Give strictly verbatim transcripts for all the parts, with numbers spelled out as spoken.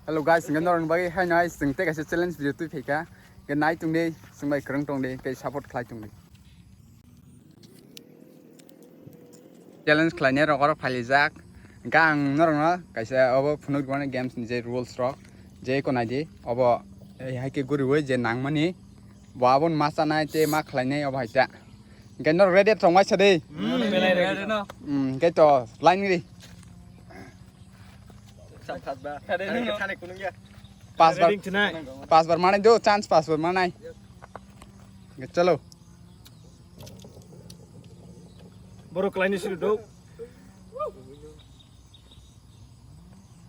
Hello guys, hingke norokni bagwi haino hai chwng tei kaisa challenge video twi phaikha. Hingke nai tongdi, chwng bai kwrwng tongdi, tei support khlai tongdi. Challenge khlainai rok oro phailijak. Hingke ang norokno kaisa obo phunuk rwmani games ni je rules rok, je eko naidi, obo, eh, hai khe guriwi je nangmani, bo aboni ma chanai tei ma khlainai obo hai ta. Hingke norok ready tongmai sa di. Hmm, ready no. Hmm, hingke to line ri. Pas bar, Ready tonight. Pas bar manai do, chance pas bar manai. Chalo. Borok kelaini siri do.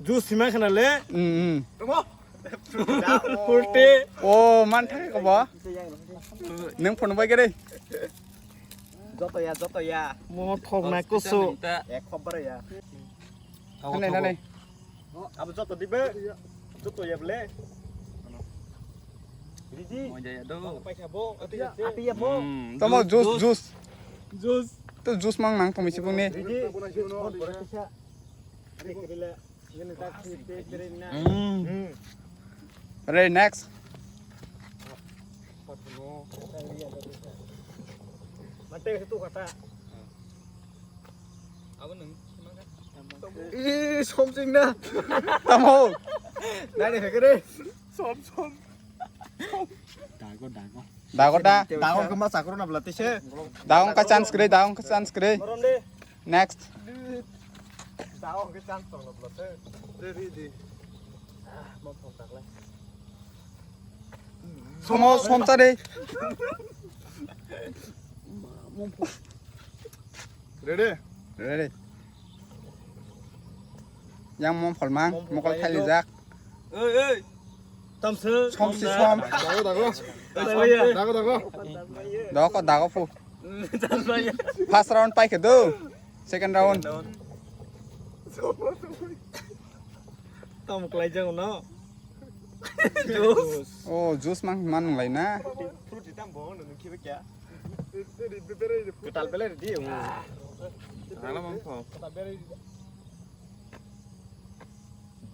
Juice sima khana le. Hmm, hmm. Purte. Oh, man thang ko ba. Nang phone bai gare. Joto ya, joto ya. Mo thok na kusu. Ek khobbar ya. Nani, nani. Abo joto dibe. Joto ya bole. Ridi. Mo jaya do. Paisa bo. Ati ya. Ati ya bo. Hmm, Tomo juice, juice, juice. Juice. To juice mang nang tomi sibung ni. Ridi. Mo bora kisa. Ati kebele. Ini tak si te tere na. Hmm. Hmm. Ready, next. Mate itu kata. Ih, something na. Tamo. Nani hekere? Som, som. Dago, dago. Dago da. Dago kema sakro na bla tise. Dago ka chance kre, dago ka chance kre. Moron de. Next. Dago ke chance tong na bla tise. Ready, ready. Ah, mo phone tak le. Somo, som chade. Ready? Ready. Yang mom pholmang, mokol thailijak. Ei, ei. Tamse. Som si som. Dago, dago. Dago, dago. Dago, dago pu. First round pai khe do. Second round. Tam kelaijak no. Juice. Oh, juice mang man lai na. Fruit tam bo no nung khibe kya? Ketal bele di. Ala mang pho.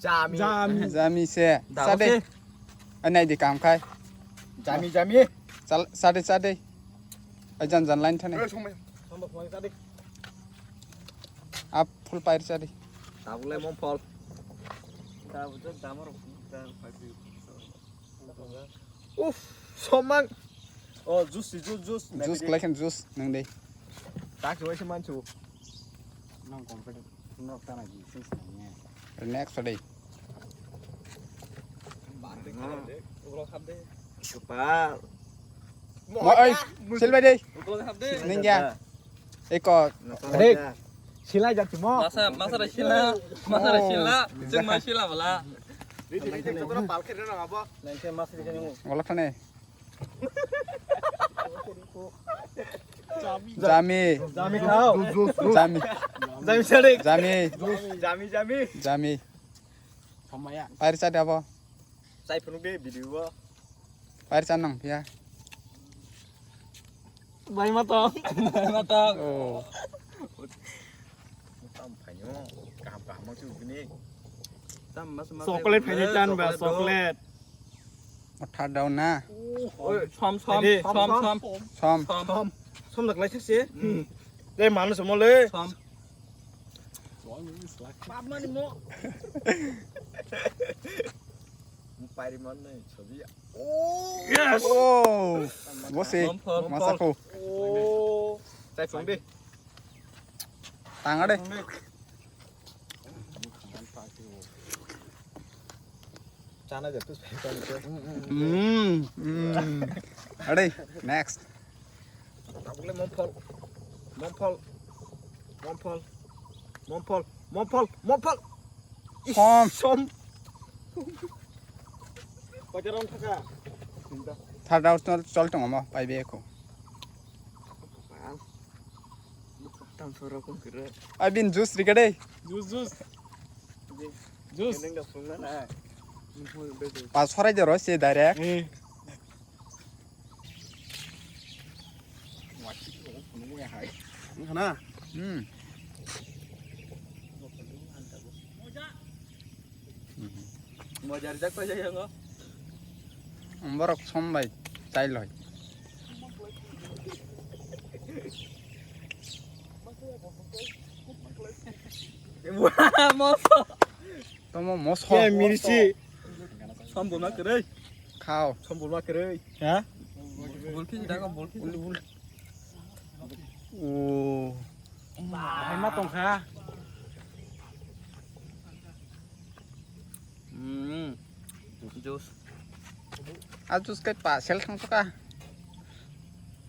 Jami. Jami. Jami se. Dago se. Sade. Anai di kam khai. Jami, jami. Chal, sade, sade. Ai jan jan line thane. Ap full pair chadi. Tabuk le mom phol. Tabuk to damar. Uff, somang. Oh, juice, juice, juice. Juice, collection juice, nang dei. Tak juice man chu. Nang kompet, nang tana ji, sing sing. Next day. Super. Mo ai, silbai dei. Ningya. Eko. Rek. Silai jati mo. Masa, masa ra sila. Masa ra sila. Jeng ma sila bala. Ridi, ridi, jokra palkhe rena abo. Nangke masa di kani mo. Wala khane. Jami. Jami khao. Jami. Jami sare. Jami. Jami, jami. Jami. Samaya. Pair sa de abo. Sai phunuk de video bo. Pair sa nang ya. Bai matong. Bai matong. Oh. Tam phainyo. Kaham kaham chu bini. Tam mas mas. Chocolate phainyo chan ba chocolate. Thar down na. Oi, som som som som. Som. Som. Som dak lai se. Dei manu somo le. Som. Bab mani mo. Pairi man nai chobi. Oh. Yes. Oh. Wose. Mom phol. Masa ko. Oh. Chai phung di. Tang ade. Chana jatu. Mm. Mm. Ade. Next. Tabuk le mom phol. Mom phol. Mom phol. Mom phol. Mom phol. Mom phol. Som. Som. Koitar wng thaka. Third round chol, chol tongo mo, pai be ko. Tam soro kon kira. Ai bin juice rika de. Juice, juice. Juice. Neng da phung na na. Pa sorai de ro se direct. Eh. Wngkha na? Hmm. Hmm. Mojar jak paisa yango. Borok som bai chai loi. Moso. Tomo moso. Mirchi. Som bulma kwrwi. Khao. Som bulma kwrwi. Ha? Bulphi dago, bulphi. Bul, bul. O. Hai ma tongkha. Hmm. Juice. A juice kai pa sel thang suka.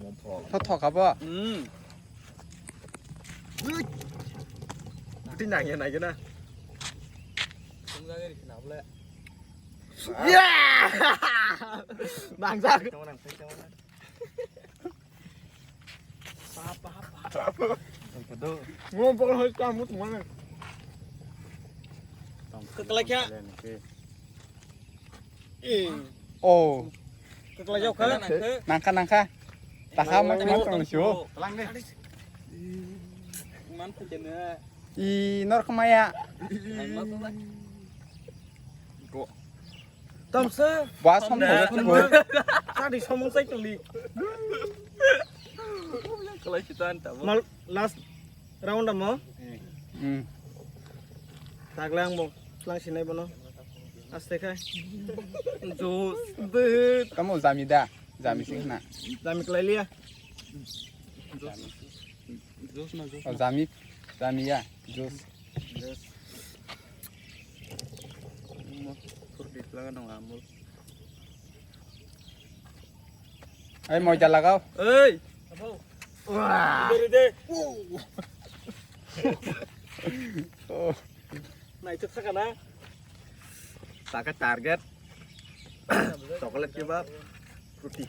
Tho tho kha bo. Hmm. Buti nang ya nang ya na. Ya. Nangjak. Mo bol hoi ka mut mo. Kekelai kya? Eh. Oh. Kekelai jauh kan? Nangka nangka. Taka mati mati tong sio. Kelang deh. Man pejena. I nor kemaya. Tamsa. Ba som thok thok. Tadi somung sai tuli. Kalai sitan tabo. Mal last round amo. Hmm. Taglang bo. Lang sinai bono. Aste khai. Juice. Kamu jami da. Jami sing na. Jami kelai liya. Juice na juice. Oh, jami. Jami ya. Juice. Yes. Fruit di pelakang dong Amul. Ai moja lagao. Ei. Wah. Ide ide. Oh. Nai cek sakana. Saka target. Chocolate kebab. Fruity.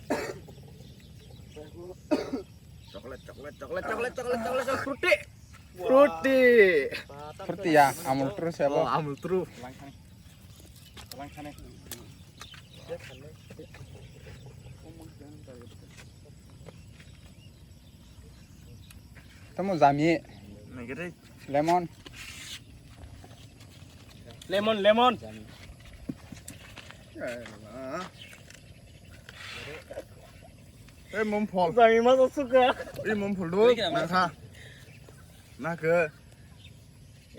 Chocolate, chocolate, chocolate, chocolate, chocolate, chocolate, chocolate, fruity. Fruity. Fruity ya, Amul True siya bo. Oh, Amul True. Tamo jami. Nagere. Lemon. Lemon, lemon. Eh, mom phol. Jami ma suka. Eh, mom phol do. Nangkha. Nake.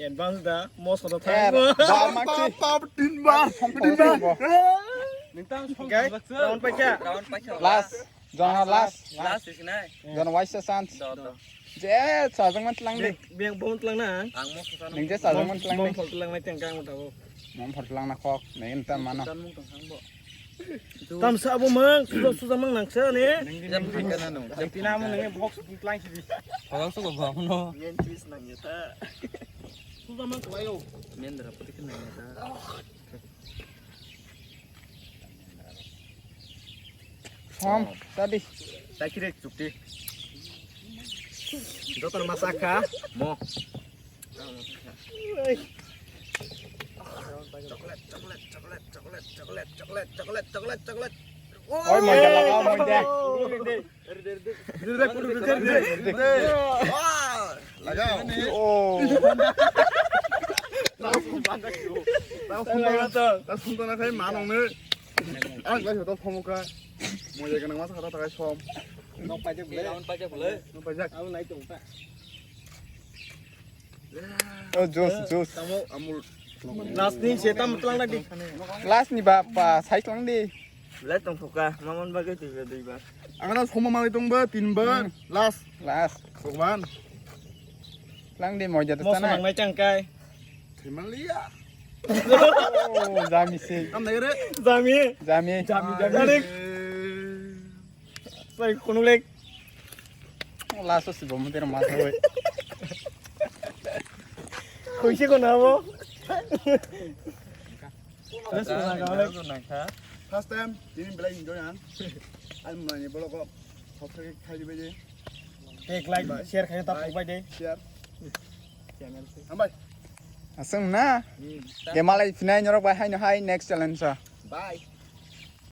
Advance da, moso da thang. Ba makchi. Tin ba. Tin ba. Nintang song. Round paikha. Round paikha. Last. Jona last. Last is nai. Jona waisa chance. Do do. Je sajang man tlang di. Biang bom tlang na. Ang mo susana. Ning je sajang man tlang di. Bom phol tlang nai teng kang tabo. Bom phol tlang na kok. Ning ta mano. Tam sa abo mang suja suja mang nang sa ne. Jam thang kana no. Tina mo ning box tlang si. Box ko bom no. Ngen twist nang ya ta. Suja mang ko ayo. Ngen dra pati kana ya ta. Som, tadi. Sakire chukti. Jotor masaka mo. Chocolate, chocolate, chocolate, chocolate, chocolate, chocolate, chocolate, chocolate. Oi, moja lagao, moja. Wah, lagao. Oh. Tahu sungguh, tahu sungguh, tahu sungguh nak saya mana ni? Ang lai hoto phomuka. Moja kana masa kata takai som. Nok pajak bule. Nok pajak bule. Nok pajak. Aku naik tu. Oh, juice, juice. Amul. Last ni setam tlang na di. Last ni ba, ba, sai tlang di. Belai tongthoka, mamon bagwi twiba duiba. Ang na soma manwi tongba tinba, last. Last. Bhagwan. Tlang di moja to. Moso tana. Nangnai changkai. Thwimanliya. Oh, jami se. Tam nai re. Jami. Jami. Jami, jami. Tarik. Sai khunuk lek. Last o si bom tera mas hoi. Khuisi ko na bo. First time, tini belai enjoy ang. Ang mani bolok ko subscribe khai dibai de. Ek like, share khai ta phok bai de. Share. Hambai. Aswng na. Ge malai phinai norok bai haino hai next challenge o. Bye.